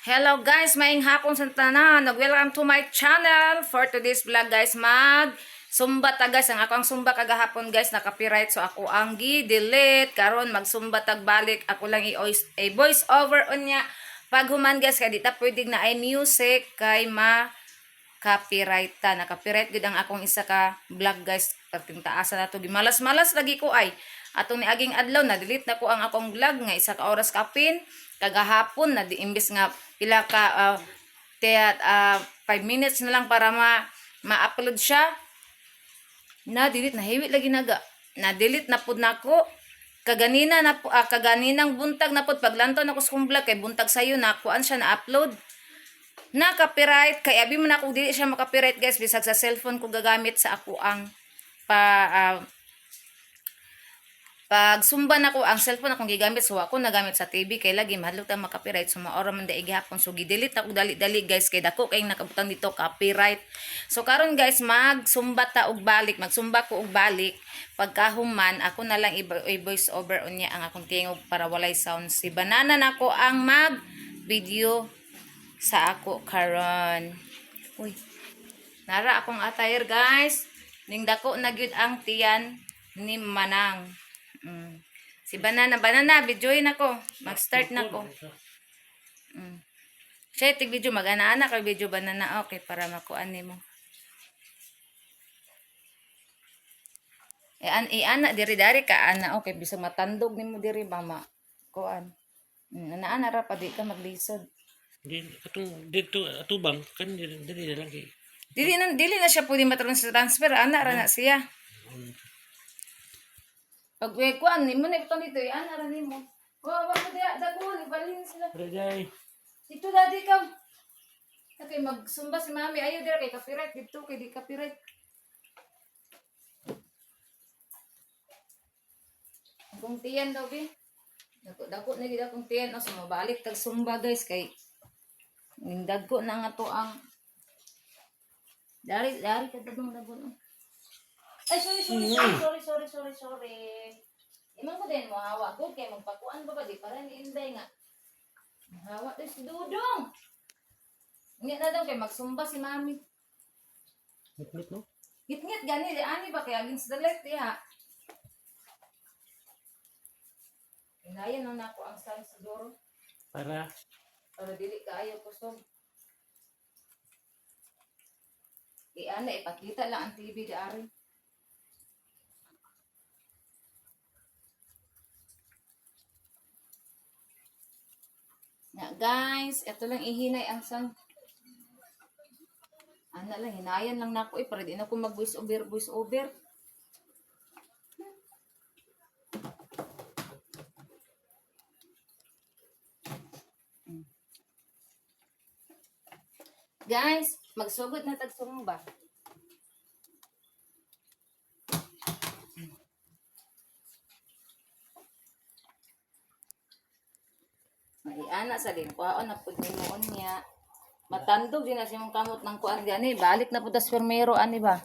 Hello guys, maayong hapon sa tanan. Welcome to my channel. For today's vlog guys, mag sumba ta guys. Ang ako ang sumba kagahapon guys, na-copyright, so ako ang gi-delete. Karon magsumba tag balik. Ako lang i-voice over unya. Paghuman guys, kay di ta pwede na ay music kay ma copyright ta. Na-copyright gud ang akong isa ka vlog guys. Perting taasa na to. Gimalas-malas lagi ko ay. Atong niaging adlaw na delete na ko ang akong vlog nga isa ka oras kapin kagahapon na di imbes nga pila ka 5 minutes na lang para ma ma-upload siya, na delete na. Hiwi lagi naga na delete na pud nako kaganina na kaganinang buntag na pud. Paglantaw nako sa kong vlog kay buntag sayo na kuan siya na upload, na copyright. Kay abi man ako dili siya makopyright guys, bisag sa cellphone ko gagamit sa ako ang pa pag sumba nako, ang cellphone akong gigamit, so ako nagamit sa TV kay lagi mahadlok ta makopyright. So maora man dai gihapon, so gi-delete ako dali-dali guys, kay dako kay nakabutang dito copyright. So karon guys, magsumba ta og balik, magsumba ko og balik. Pagkahuman, ako na lang i-voice over unya ang akong tingog para walay sound. Si Banana nako ang mag video sa ako karon. Uy, nara akong attire guys. Ning dako na gyud ang tiyan ni Manang. Si Banana, Banana, videoin ako. Mag-start na ko. Siya tig video, mag-ana-ana kay video Banana, okay, para makuan nimo. E an ana diri dari ka ana, okay, bisag matandog nimo diri mama kuan. Ana-ana ra pa di ka maglisod. Di atong dito atubang kan dili dili na lang kay Dili na siya pwede matrans-transfer, ana ra na siya. Pag eh, kuan nimo na ibutang dito, eh, ana ra nimo. Wa wa mo diya daghon ibalhin sila. Rajay. Dito daddy ka. Okay, magsumba si mami. Ayaw dira kay copyright dito kay di copyright. Akong tiyan daw bi. Dako dako na gid akong tiyan. Oh, sumabalik tag sumba guys kay ning dagko na nga to ang dari dari ka dagong dagko. Oh. Ay, sorry, sorry, sorry, sorry, sorry, sorry, sorry. Imang ko din mo hawa ko kay magpakuan ba ba di para ni Inday nga. Hawa to si Dudong. Hindi na daw kay magsumba si mami. Ngit no. Ngit-ngit gani di ani ba kay against the light diha. Hinayan na nako ang sound siguro Para para dili kaayo kusog. Di ana ipakita lang ang TV di ari. Na guys, ito lang ihinay ang sound. Ana lang, hinayan lang nako eh, para di na ko mag voice over, voice over. Guys, magsugod na tag sumba. Maiana sa din kuhaon na pud nimo unya. Matandog din na sa imong kamot ng kuan gani, balik na pud tas permero ani ba?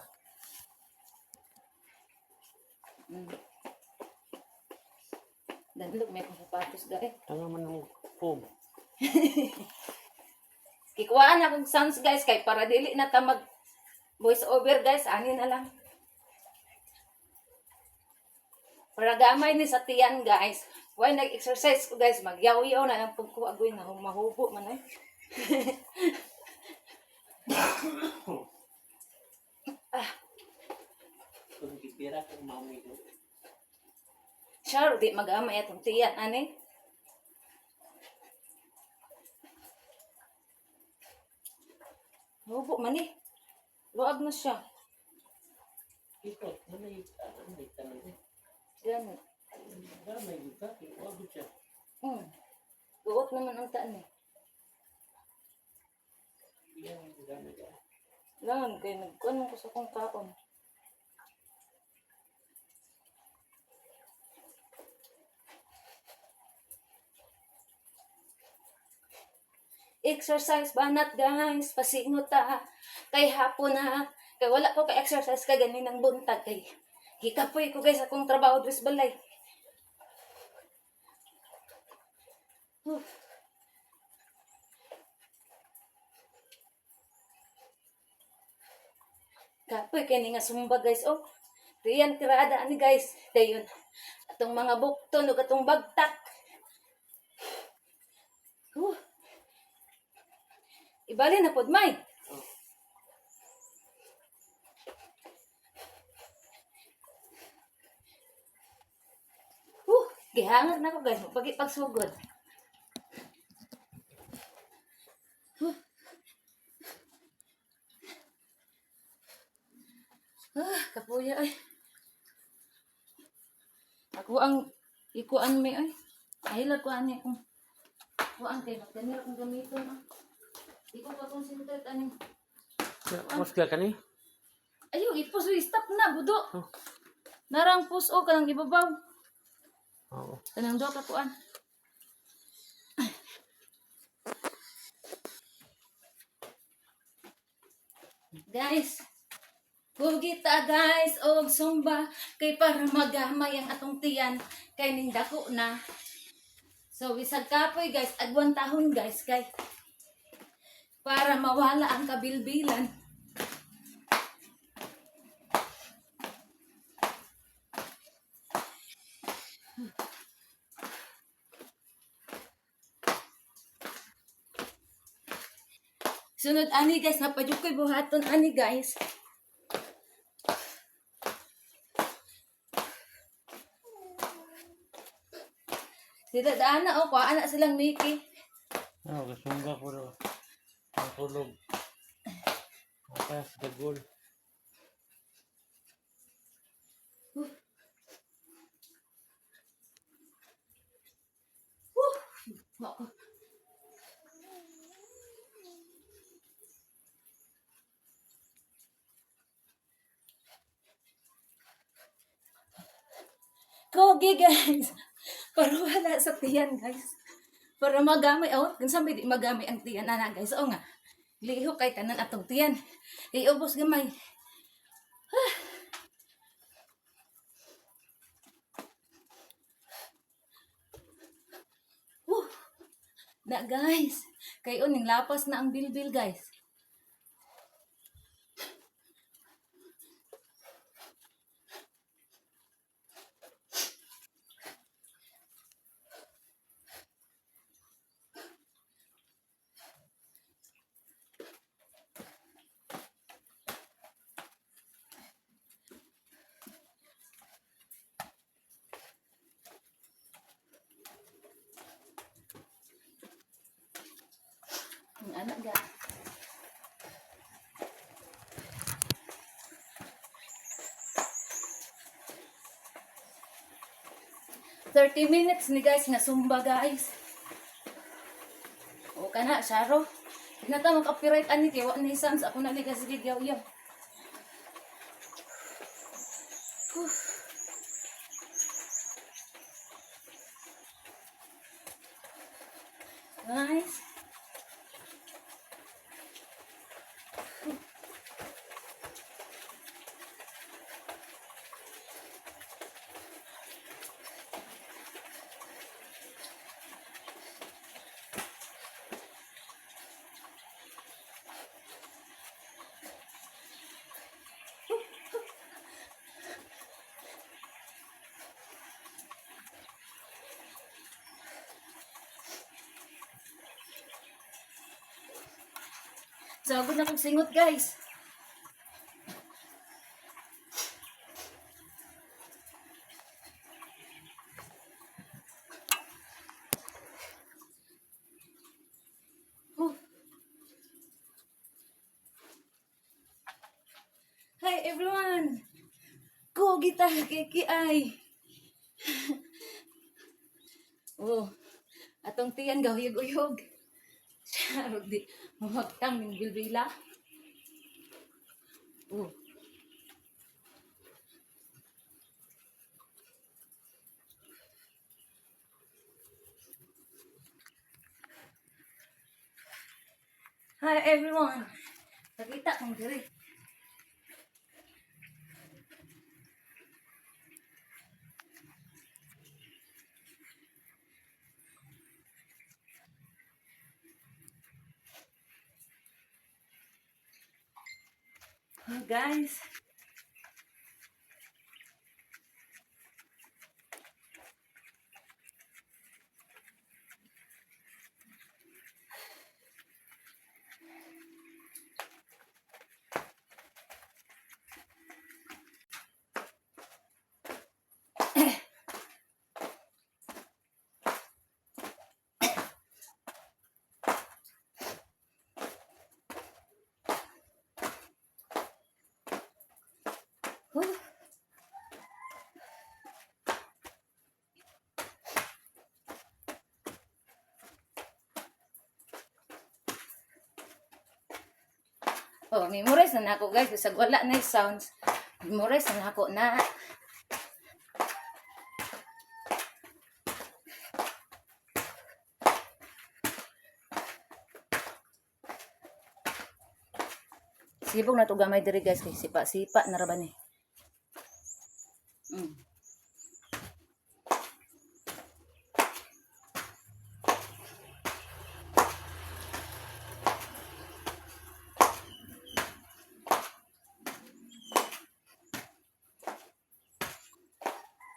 Dandog may akong sapatos gay. Tanga man ang foam. Kikuhaan akong sounds guys kay para dili na ta mag voice over guys, ani na lang. Para gamay ni sa tiyan guys. Why nag-exercise ko guys, magyaw-yaw na lang pag ko agoy na mahubo man ay. Kung gibira kung mami ko. Sure, di magamay atong tiyan ani. Hubo man eh. Luag na siya. Ito, ano yung ano yung tanong eh. Yan. Gamay gyud ka kay wa gud siya. Buot naman ang taan eh. Iyang gamay ka. Lang, kay nagkuan ko sa kong kaon. Exercise banat guys, pasingot ta. Kay hapon na, kay wala ko ka exercise kay ganinang buntag kay gikapoy ko guys akong trabaho dres balay. Huh. Kapoy kay ni nga sumba, guys, oh. Riyan tirada ani, guys. Dayon atong mga bukton ug atong bagtak. Huh. Ibali na pod, may. Oh. Huh, gihangag na ko, guys, pag pagsugod. Huh. Ah, kapuya ay. Ako ang ikuan may ay. Ay ko ani akong kuan kay magdanir akong gamiton ah. Di ko ka-concentrate aning Mas ka ni? Ayo, ipos uy, stop na budo. Oh. Narang puso kanang ibabaw. Oo. Kanang duha ka kuan. Guys, kugita, guys, og sumba kay para magamay ang atong tiyan kay ning dako na. So bisag kapoy, guys, agwan tahon, guys, kay para mawala ang kabilbilan. Sunod ani, guys, napadyod ko'y buhaton ani, guys. Sila daan na oh, kuhaan na silang Mickey. Oo, kasumba ko ro. Ang tulog. Atas, dagol. Woo! Wako. Kogi, guys. Para wala sa tiyan, guys. Para magamay oh, kinsa may di magamay ang tiyan ana, guys. Oo nga. Lihok kay tanan atong tiyan. Iubos gamay. Ah. Woo! Na, guys. Kay uning lapas na ang bilbil, guys. Ang anak ga. 30 minutes ni, guys, nga sumba, guys. O kana, Sharo. Di na ta mag-copyright ani kay wa ni sans ako na liga sige yaw yaw. Whew. Guys. Sagod na kong singot, guys. Oh. Hi everyone! Ko gita kiki ay. Oh, atong tiyan gahuyog-uyog. Charot di mamagtang ning bilbila. Oh. Hi everyone. Nakita kong diri. Oh, guys. Whew. Oh, memorize na nako, guys. Bisag wala na yung sounds. Memorize na nako na. Sibog na to gamay diri, guys, kay sipa-sipa na ra ba ni.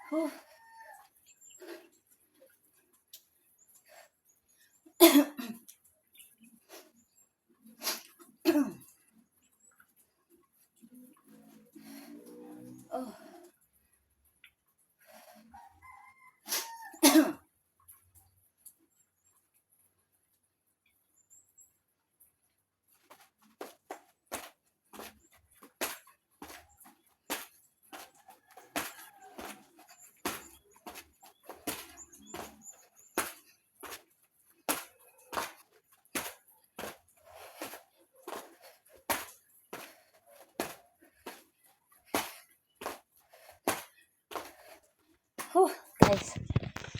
Whew. Oh. Whew, guys.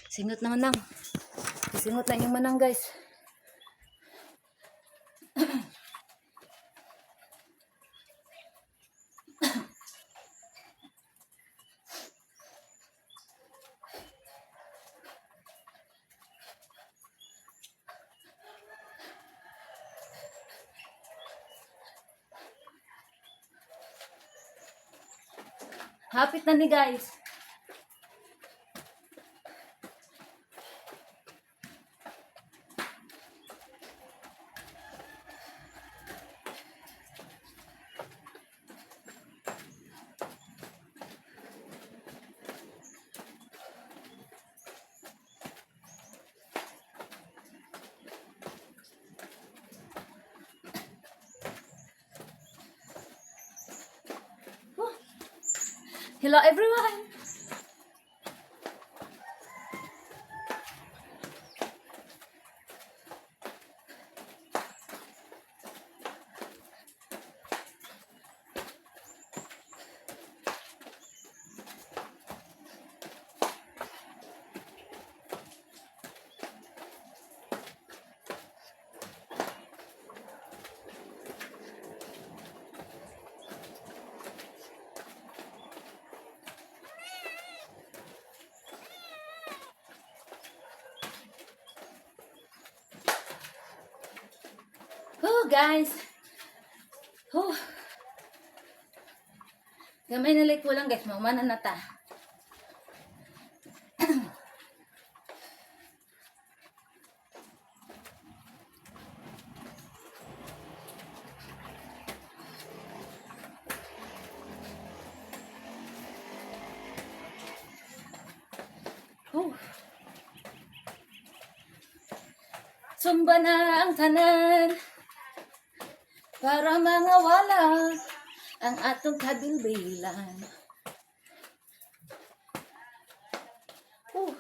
Singot na manang. Singot na inyong manang, guys. Hapit na ni, guys. Hello, everyone. Oh, guys. Oh. Gamay na like kulang, guys. Maumana na ta. Oh. Sumba na ang tanan para mga wala ang atong kabilbilan. Oh.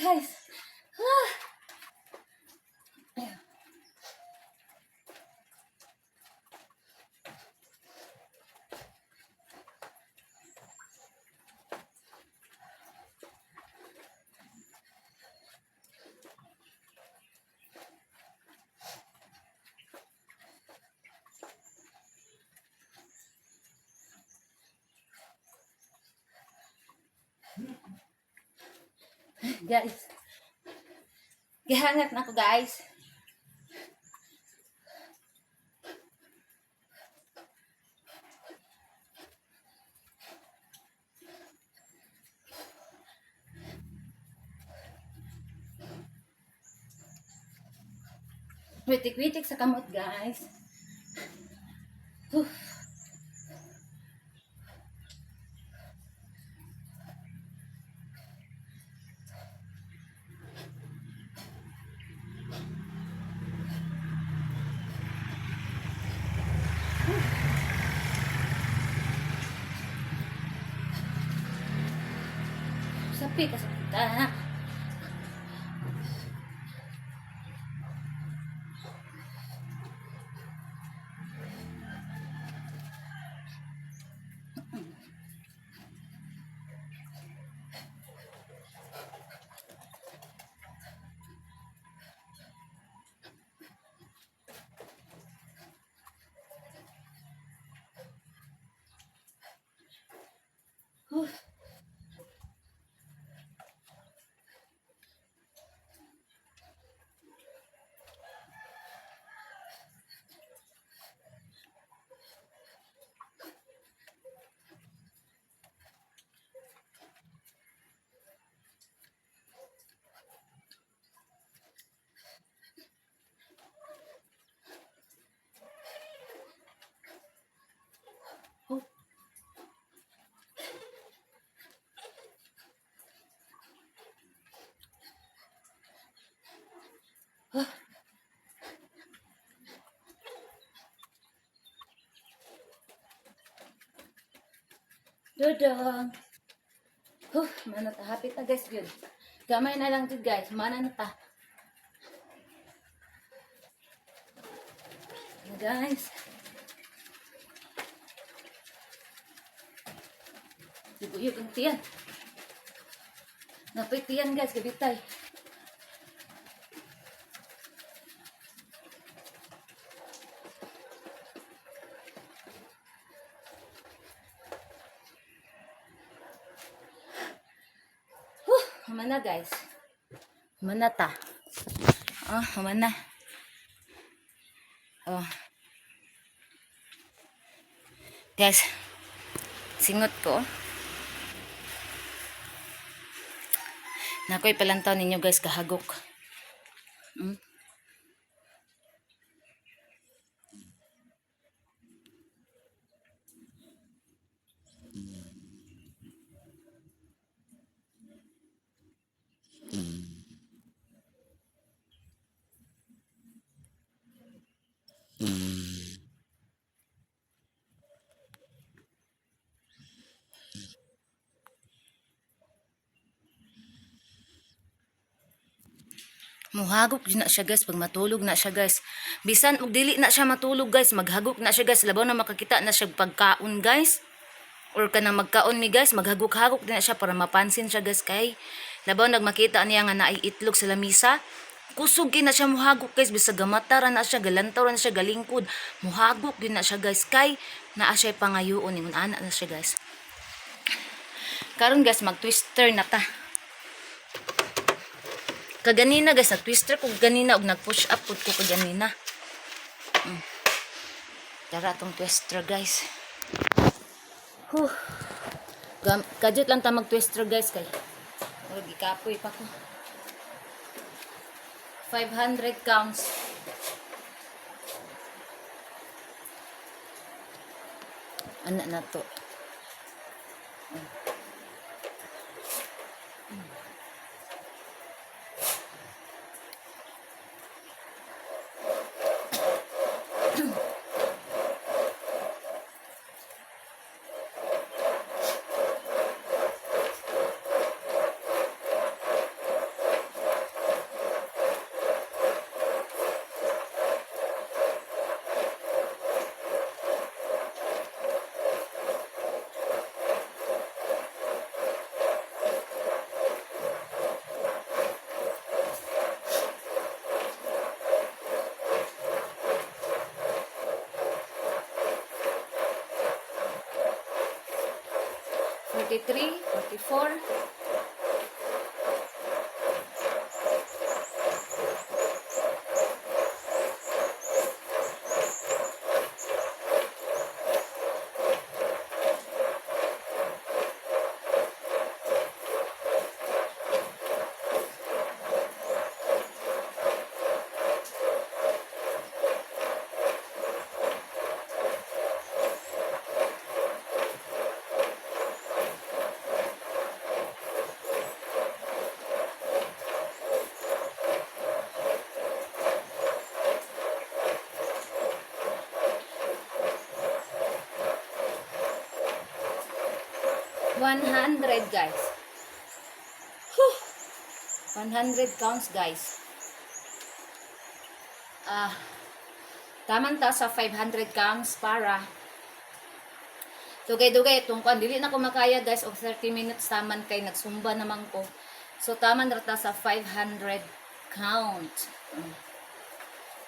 Guys. Ah. Ayan. Guys. Gihangat na ko, guys. Witik-witik sa kamot, guys. Whew. Sapi ka sa bintana. Whew. Oh. Dodong. Huh, mana ta hapit na, guys, yun. Gamay na lang jud, guys. Mana na ta. Ayan, guys. Ibuyog ang tiyan. Napoy tiyan, guys, gabitay. Huh, humana, guys. Humana ta. Oh, humana. Oh. Guys, singot ko. Nakoy palantaw ninyo, guys, kahagok. Muhagok jud na siya, guys, pag matulog na siya, guys. Bisan og dili na siya matulog, guys, maghagok na siya, guys, labaw na makakita na siya pagkaon, guys. Or kanang magkaon mi, guys, maghagok-hagok din na siya para mapansin siya, guys, kay labaw nagmakita niya nga naay itlog sa lamisa. Kusog kay na siya muhagok, guys, bisag gamata ra na siya, galantaw ra na siya, galingkod, muhagok din na siya, guys, kay naa siya pangayoon ingon ana na siya, guys. Karon, guys, mag-twister na ta. Kaganina, guys, nag-twister ko ganina og nag-push up pud ko kaganina. Tara atong twister, guys. Huh. Kadyot lang ta mag-twister, guys, kay murag gikapoy pa ko. 500 counts. Ana na to. 43, 44. 100, guys. Whew. 100 counts, guys. Ah, taman ta sa 500 counts para dugay-dugay itong kuan, dili na ko makaya, guys, og 30 minutes taman kay nagsumba naman ko. So taman ra ta sa 500 count.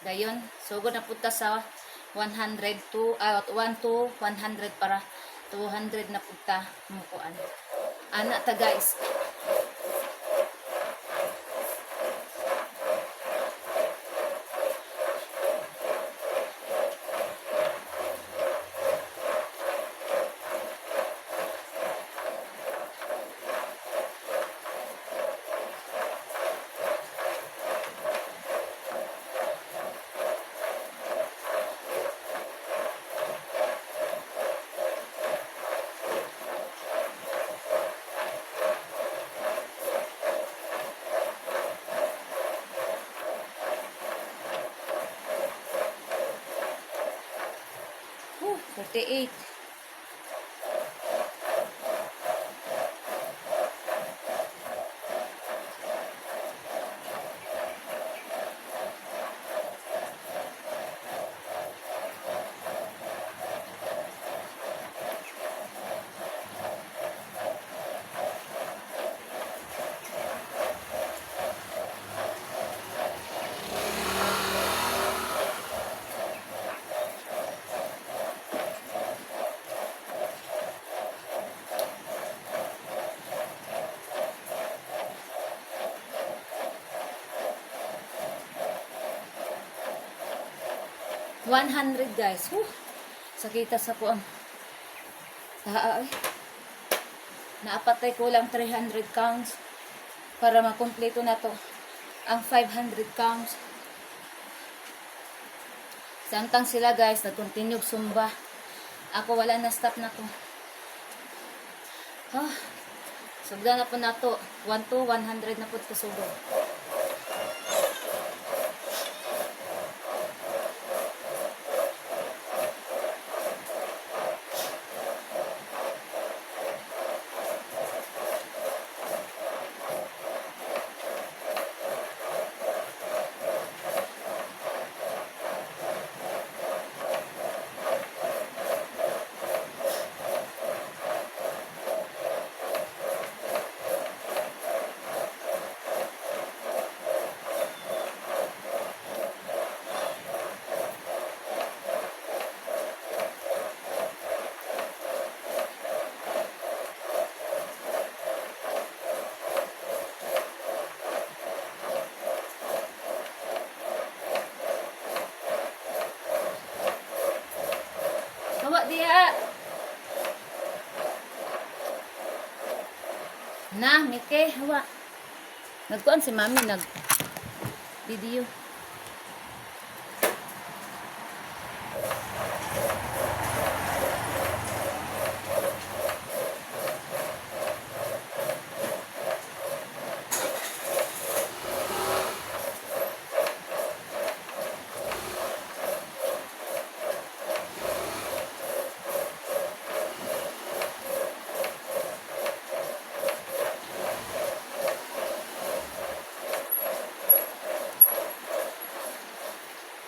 Dayon, sugod na pud ta sa 100 to 1 to 100 para 200 na pud ta mukuan. Ana ta, guys. Whew, 38. 100, guys. Whew. Sakita sa kuang. Taa ay. Naapatay ko lang 300 counts para makumpleto na to ang 500 counts. Samtang sila, guys, nag-continue zumba. Ako wala na, stop na ko. Ah, sugdan na po na to. 1 to 100 na po kasugod. Hawa diha. Na, Mike, hawa. Nagkuan si Mami nag video.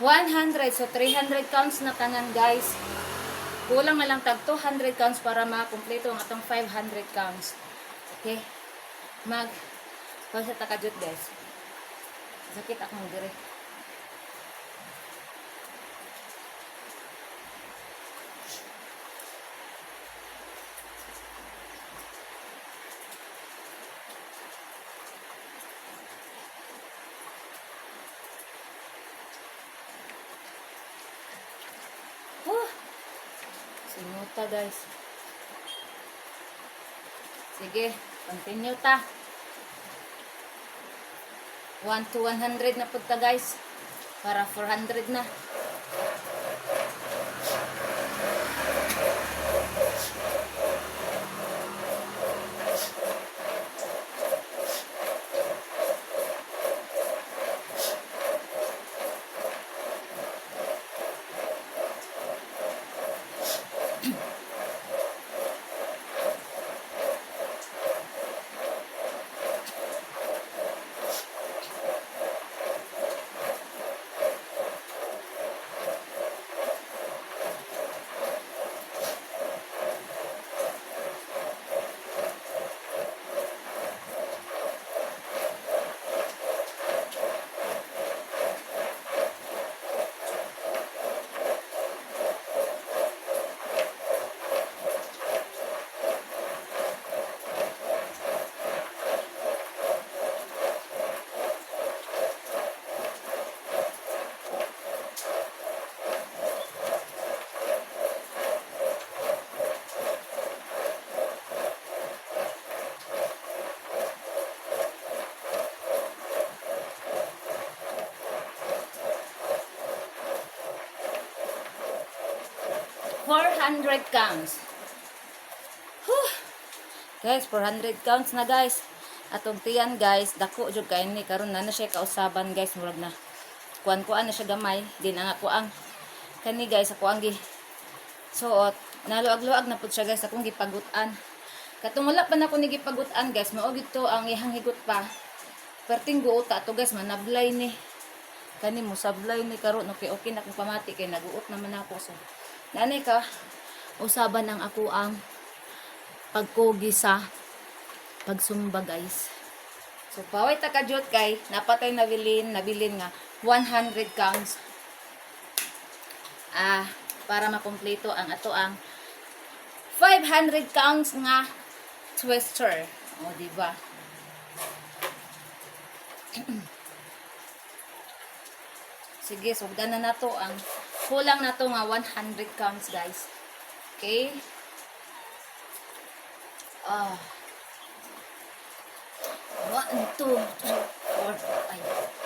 100. So, 300 counts na tanan, guys. Kulang na lang tag 200 counts para makumpleto ang atong 500 counts. Okay? Mag, sa takajut, guys. Sakit akong dire. Sinuta, guys. Sige, continue ta. 1 to 100 na pud ta, guys. Para 400 na. 400 counts. Whew. Guys, 400 counts na, guys. Atong tiyan, guys, dako jud kay ni karon na na siya kausaban, guys, murag na. Kuan-kuan na siya gamay, din ang ako ang kani, guys, ako ang gi suot. Naluag-luag na pud siya, guys, akong gipagut-an. Katong wala pa nako ni gipagut-an, guys, mao gito ang ihang higot pa. Perting guota to, guys, manablay ni. Kani mo sablay ni karon, okay okay na akong pamati kay naguot naman ako, so. Nanay ka usaban ang ako ang pagkugi sa pagsumba, guys. So paway ta kajot kay napatay nabilin nga 100 counts. Ah, para makumpleto ang ato ang 500 counts nga twister. O, di ba? Sige, sugdan na nato ang kulang na to nga 100 counts, guys. Okay? Ah. 1, 2, 3, 4, 5.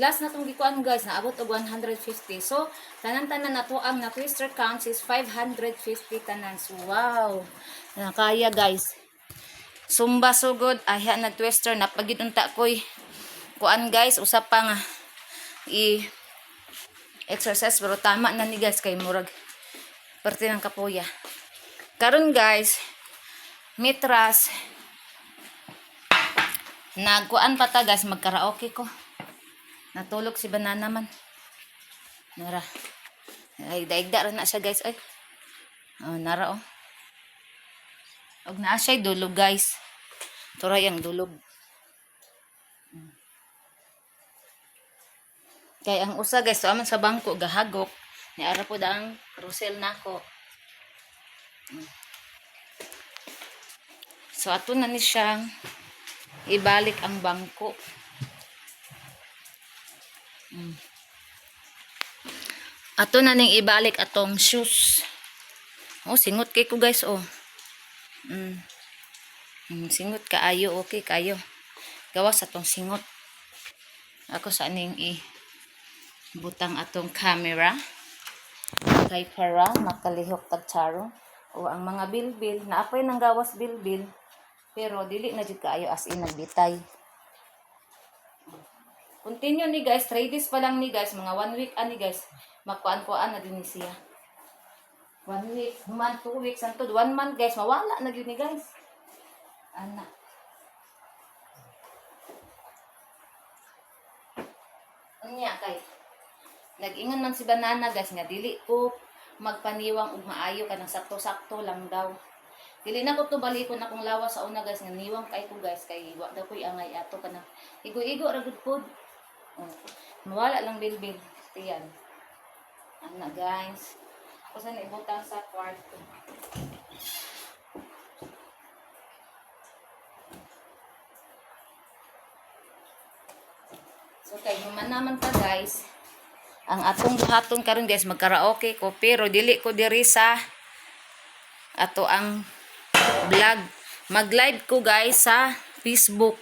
Last na tong gikuan, guys, naabot og 150. So, tanan-tanan na to ang na twister counts is 550 tanan. So, wow. Nakaya, guys. Sumba sugod, ahya na twister napagid unta koy kuan, guys, usa pa nga i exercise, pero tama na ni, guys, kay murag parte ng kapoya. Karon, guys, mitras Nagkuan pa ta, guys, magkaraoke ko. Natulog si Banana man. Nara. Ay, daigda ra na siya, guys. Ay. Oh, nara oh. Og naa siya dulog, guys. Turay ang dulog. Kay ang usa, guys, tuaman sa bangko gahagok ni ara po ang Rosel nako. So ato na ni siyang ibalik ang bangko. Ato na ning ibalik atong shoes. Oh, singot kay ko, guys, oh. Singot kaayo, okay kayo. Gawas atong singot. Ako sa ning i butang atong camera kay para makalihok tag charo. O ang mga bilbil, naapoy nang gawas bilbil, pero dili na jud kaayo as in nagbitay. Continue ni, guys, 3 days pa lang ni, guys, mga 1 week ani, guys, magkuan-kuan na din ni siya. 1 week, month, 2 weeks, antod 1 month, guys, mawala na gyud ni, guys. Ana. Unya kay nag-ingon man si Banana, guys, nga dili ko magpaniwang og maayo, kanang sakto-sakto lang daw. Dili na ko to balikon akong lawas sa una, guys, nga niwang kay ko, guys, kay wa daw ko'y angay ato, kanang igo-igo ra gud pod. Oh, mawala lang bilbil. Tiyan. Ana, guys. Ako sa ibutang sa kwarto. So kay human naman ta, guys. Ang atong buhaton karon, guys, magkaraoke ko pero dili ko diri sa ato ang vlog. Mag-live ko, guys, sa Facebook.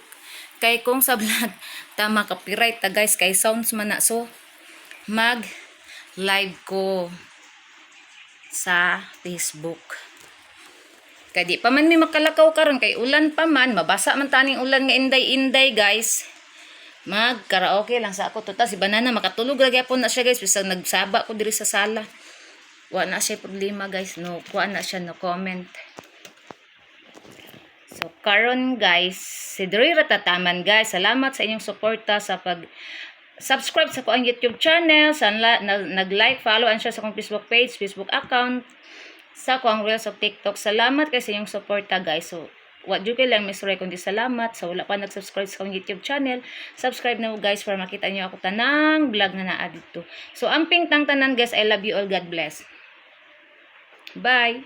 Kay kung sa vlog tama copyright ta, guys, kay sounds man na, so mag live ko sa Facebook. Kay di pa man mi makalakaw karon kay ulan pa man, mabasa man taning ulan nga inday-inday, guys. Mag karaoke lang sa ako. Total si Banana makatulog ra gyapon na siya, guys, bisag nagsaba ko diri sa sala. Wa na siya problema, guys, no kuan na siya, no comment. So karon, guys, si Dre ratataman, guys. Salamat sa inyong suporta sa pag subscribe sa akong YouTube channel, sa nag-like, follow and share sa akong Facebook page, Facebook account, sa akong Reels of TikTok. Salamat kay sa inyong suporta, guys. So wa jud kay lang Miss Roy kundi salamat sa wala pa nag-subscribe sa akong YouTube channel. Subscribe na mo, guys, para makita niyo ako tanang vlog na naa dito. So amping tang tanan, guys, I love you all. God bless. Bye.